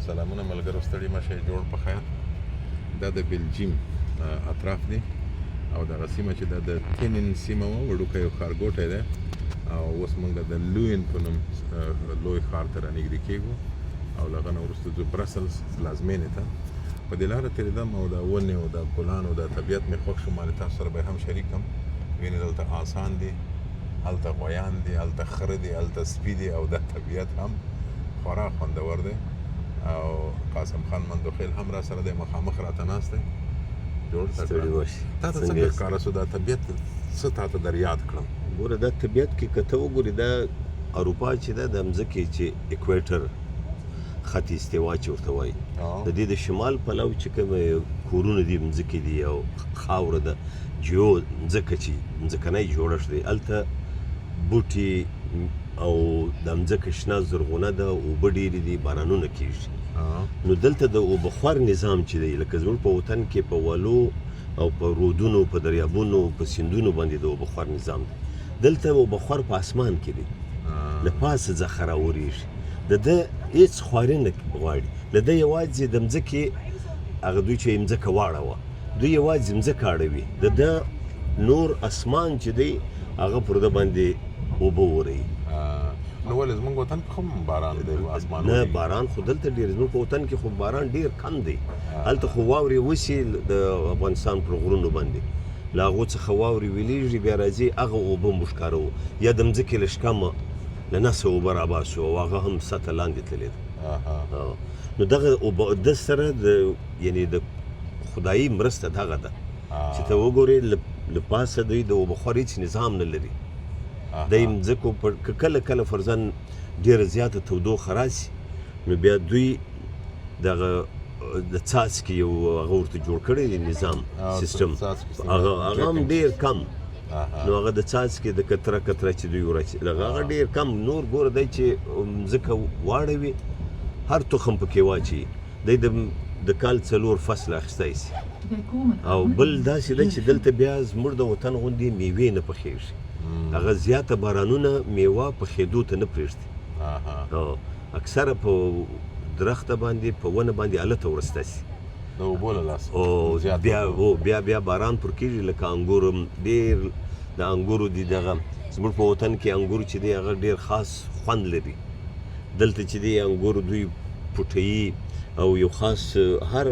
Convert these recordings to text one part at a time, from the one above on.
سلامونه ملګرو، ستړي مه شئ، جوړ په خیر. دا د بلجیم اطراف دي او دغه سیمه چې دا د تینن سیمه وه، وړوکی یو ښارګوټی دی او اوس موږ د لوین په نوم لوی ښار ته رانږدې کېږو او له هغه نه وروسته ځو برسلز پلازمېنې ته. په دې لاره تېرېدم او دا ونې او دا ګلان او دا طبیعت مې خوښ شو، ما تاسو سره به هم شریک کړم. وینې دلته آسان دي، هلته غویان دي، هلته خره دي، هلته سپي دي او دا طبیعت هم خورا خوندور دی. او قاسم خان مندوخیل هم را سره دی، مخامخ راته ناست دی. جوړ ستړي وشي. تا ته څنګه ښکاره سو دا طبیعت؟ څه تا ته در یاد کړم؟ ګوره، دا طبیعت کې که ته وګورې، دا اروپا چې ده، د مځکې چې اکویټر، خط استوا چې ورته وایي، د دې د شمال پلو چې کوم کورونه دي، مځکې دي او خاوره ده، جیو مځکه چې مځکنی جوړښت دی، هلته بوټي او د مځکه شنه زرغونه ده، اوبه ډېرې دي، بارانونه کېږي. نو دلته د اوبخور نظام چې دی، لکه زموږ په وطن کې په ولو او په رودونو، په دریابونو، په سیندونو باندې د اوبخور نظام دی، دلته اوبخور په اسمان کې دی، له پاسه ځخه راورېږي. د ده هېڅ خواري نه غواړي، له ده یوازې د مځکې هغه دوی چې مځکه واړوه، دوی یوازې مځکه اړوي، د ده نور اسمان چې دی هغه پر ده باندې اوبه وروي. نو ولې زموږ وطن کې هم باران دی، اسمان نه، باران خو دلته ډېر، زموږ په وطن کې خو باران ډېر کم دی. هلته خو واورې وسي د افغانستان پر غرونو باندې، له هغو څخه واورې ویلېږي، بیا راځي، هغه اوبه موږ کاروو یا د مځکې له شکمه له نسه اوبه راباسو او هغه هم سطح لاندې تللې ده. نو دغه اوبه د سره د یعنی د خدایي مرسته دغه ده چې ته وګورې له پاسه دوی د اوبخور هېڅ نظام نه لري. د مځکو پر کله کله فرضاً ډېره زیاته تودوخه راسي، نو بیا دوی دغه د څاڅکي یو هغه ورته جوړ کړی دی نظام، سیستم، هغه هم ډېر کم. نو هغه د څاڅکي د کتره کتره چې دوی وراچي، هغه ډېر کم. نور ګوره دی چې مځکه واړوي، هر تخم پکې واچي، دی د کال 4 فصله اخیستی سي. او بل داسې ده چې دلته بیا زموږ د وطن غوندې میوې نه پخېږي، هغه زیاته بارانونه میوه پخېدو ته نه پرېږدي. اکثره په درخته باندې، په ونه باندې هلته ورسته سي د اوبو له لاسه، او بیا بیا بیا باران پر کېږي. لکه انګور هم ډېر د انګورو دي، دغه زموږ په وطن کې انګور چې دی هغه ډېر خاص خوند لري، دلته چې دی انګور دوی پوټوي او یو خاص هر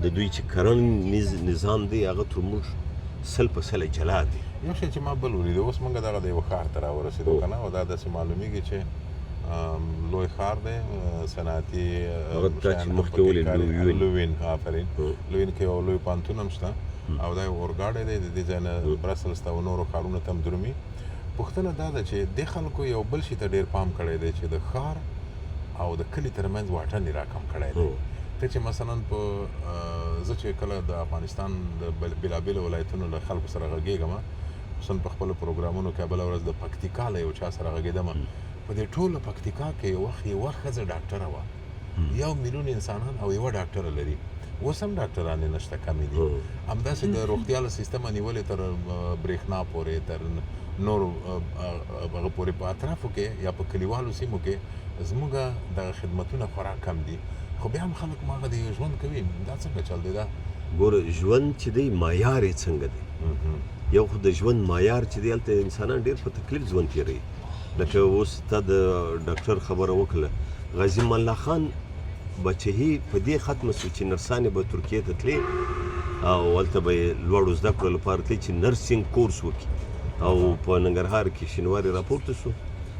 د دوی چې کرنیز نظام دی هغه تر موږ 100 په 100 جلا دی. یو شی چې ما بل ولید، اوس موږ دغه د یوه ښار ته راورسېدو که نه، او دا داسې معلومیږي چې لوی ښار دی، صنعتي هغه تا چې مخکې ولید، لوین، آفرین، لوین کې یو لوی پوهنتون هم شته او دا یو اورګاډی دی، د دې ځای نه برسلز ته او نورو ښارونو ته هم درومي. پوښتنه دا ده چې دې خلکو یو بل شي ته ډېر پام کړی دی چې د ښار او د کلي ترمنځ واټن یې راکم کړی دی. ته چې مثلا په زه چې کله د افغانستان د بېلابېلو ولایتونو له خلکو سره غږېږم، خصوصا په خپلو پروګرامونو کې، بله ورځ د پکتیکا له یو چا سره غږېدم، په دې ټوله پکتیکا کې یو وخت یوه ښځه ډاکټره وه، 1 میلیون انسانان او یوه ډاکټره لري. اوس هم ډاکټرانې نشته، کمې دي. همداسې د روغتیا له سیستمه نیولې تر برېښنا پورې، تر نورو هغه پورې، په اطرافو کې یا په کلیوالو سیمو کې زموږ دغه خدمتونه خورا کم دي، خو بیا هم خلک ماغه د ژوند کوي. دا څنګه چل دی؟ دا ګوره، ژوند چې دی معیار یې څنګه دی؟ یو خو د ژوند معیار چې دی، هلته انسانان ډېر په تکلیف ژوند تېروي. لکه اوس تا د ډاکټر خبره وکړه، غازي ملا خان بچهي په دې ختمه سو چې نرسانې به ترکیې ته تلې او هلته به یې لوړو زده کړو لپاره تلې چې نرسینګ کورس وکړي، او په ننګرهار کې شینواري راپورته سو،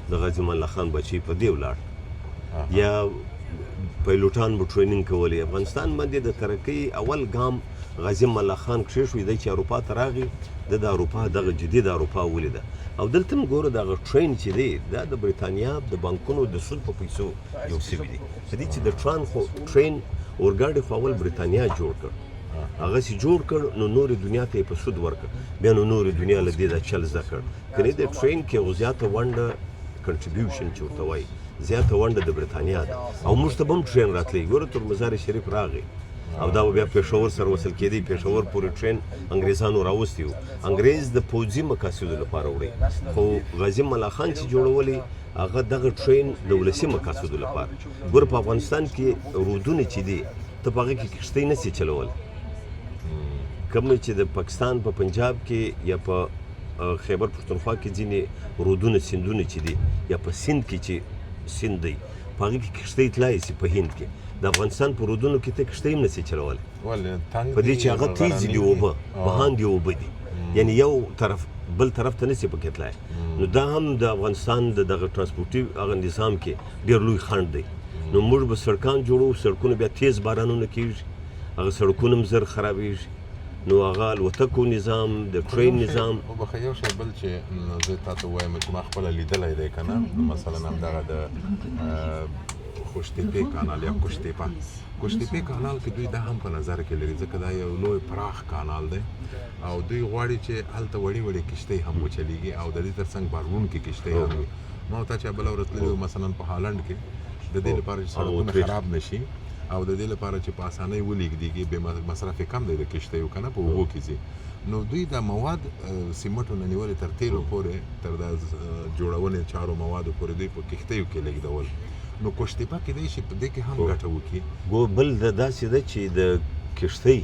د غازي ملا خان بچی په دې ولاړ. یا پیلوټان به ټریننګ کولې. افغانستان باندې د ترقۍ اول ګام غازي ملا خان کښېښوی دی چې اروپا ته راغی، د اروپا دغه جدید اروپا ولیده. او دلته هم ګوره دغه ټرین چې دی دا د برېټانیا د بانکونو د سود په پیسو جوړ شوي دي. په دې چې د ټرین اورګاډي خو اول برېټانیا جوړ کړ، هغه چې جوړ کړ نو نورې دنیا ته یې په سود ورکړ، بیا نو نورې دنیا له دې دا چل زده کړ. کنې د ټرین کې خو زیاته ونډه، کنټریبیوشن چې ورته وایي، زیاته ونډه د برېټانیا ده. او موږ ته به هم ټرین راتلی. ګوره تر مزار شریف راغی او دا به بیا پېښور سره وصل کېدی، پېښور پورې ټرین انګریزانو راوستی و. انګریز د پوځي مقاصدو لپاره وړی، خو غازي ملا خان چې جوړولی هغه دغه ټرین د ولسي مقاصدو لپاره. ګوره په افغانستان کې رودونه چې دي، ته په هغه کې کښتۍ نه سې چلولی. کوم چې د پاکستان په پنجاب کې یا په خیبر پښتونخوا کې ځینې رودونه سیندونه چې دي، یا په سیند کې چې سیند دی، په هغه کې کښتۍ تلای سي. په هند کې د افغانستان په رودونو کې ته کښتۍ هم نه سې چلولی. ولې؟ تنګ په دې دي، چې هغه تیز دي، اوبه بهاندې اوبه دي، یعنی یو طرف بل طرف ته نه سي پکې تلای. نو دا هم د افغانستان د دغه ترانسپورتي هغه نظام کې ډېر لوی خنډ دی. نو موږ به سړکان جوړو، سړکونه بیا تیز بارانونه کیږي، هغه سړکونه هم زر خرابېږي. نو هغه الوتکو نظام، د ټرین نظام. وبخښه، یو شی بل چې زه تا ته ووایم چې ما خپله لیدلی دی که نه، مثلا همدغه د خوشتېپې کانال یا قوشتېپه، قوشتېپې کانال کې دوی دا هم په نظر کې لري، ځکه دا یو لوی پراخ کانال دی او دوی غواړي چې هلته وړې وړې کښتۍ هم وچلېږي او د دې ترڅنګ باروړونکې کښتۍ هم وي. ما او تا چې بله ورځ تللي وو، مثلا په هالنډ کې د دې لپاره چې سړکونه خراب نه شي او د دې لپاره چې په اسانۍ ولېږدېږي، بې مصرف یې کم دی د کښتیو که نه، په اوبو کې ځي، نو دوی دا مواد سیمټو نه نیولې تر تیلو پورې، تر د جوړونې چارو موادو پورې دوی په کښتیو کې لېږدول. نو قوشتېپه کېدای شي په دې کې هم ګټه وکړي. ګو بل د داسې ده چې د کښتۍ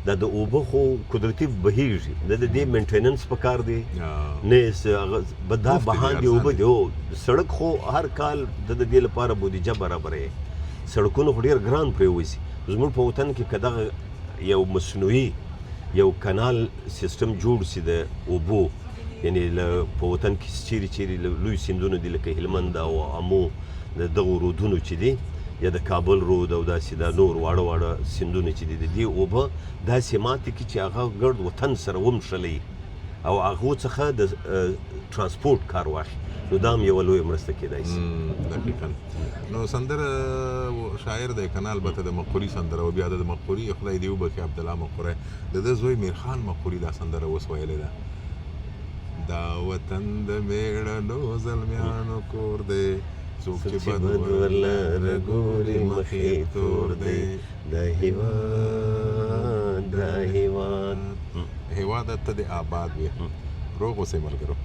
دا د اوبه خو قدرتي بهیږي، نه د دې مینټیننس پکار دی، نه هغه دا بهاندې اوبه دی. سړک خو هر کال د دې لپاره بودیجه برابروي، سړکونه خو ډېر ګران پرېوځي. زموږ په وطن کې که دغه یو مصنوعي یو کانال سیستم جوړ سي د اوبو، یعنی په وطن کې چیرې چیرې لوی سیندونه دي لکه هلمند او امو، د دغو رودونو چې دي، یا د کابل رود او داسې دا نور واړه واړه سیندونه چې دي، د دې اوبه داسې ماتې کړي چې هغه ګرد وطن سره ومښلوي او هغو څخه د ترانسپورت کار واخلي، نو دا هم یوه لویه مرسته کېدای شي. دقیقا. نو سندره شاعر دی که نه، البته د مقوري سندره، او بیا د مقوري خدای دې وبخښي عبدالله مقوری، د ده زوی میرخان مقوري دا سندره اوس ویلې ده. دا وطن د مېړنو زلمیانو کور دی، څوک چې بد ورله ګوري مخ یې تور دی. دا هیواد، دا هیواد، هیواده ته دې آباد وي. روغ اوسئ ملګرو.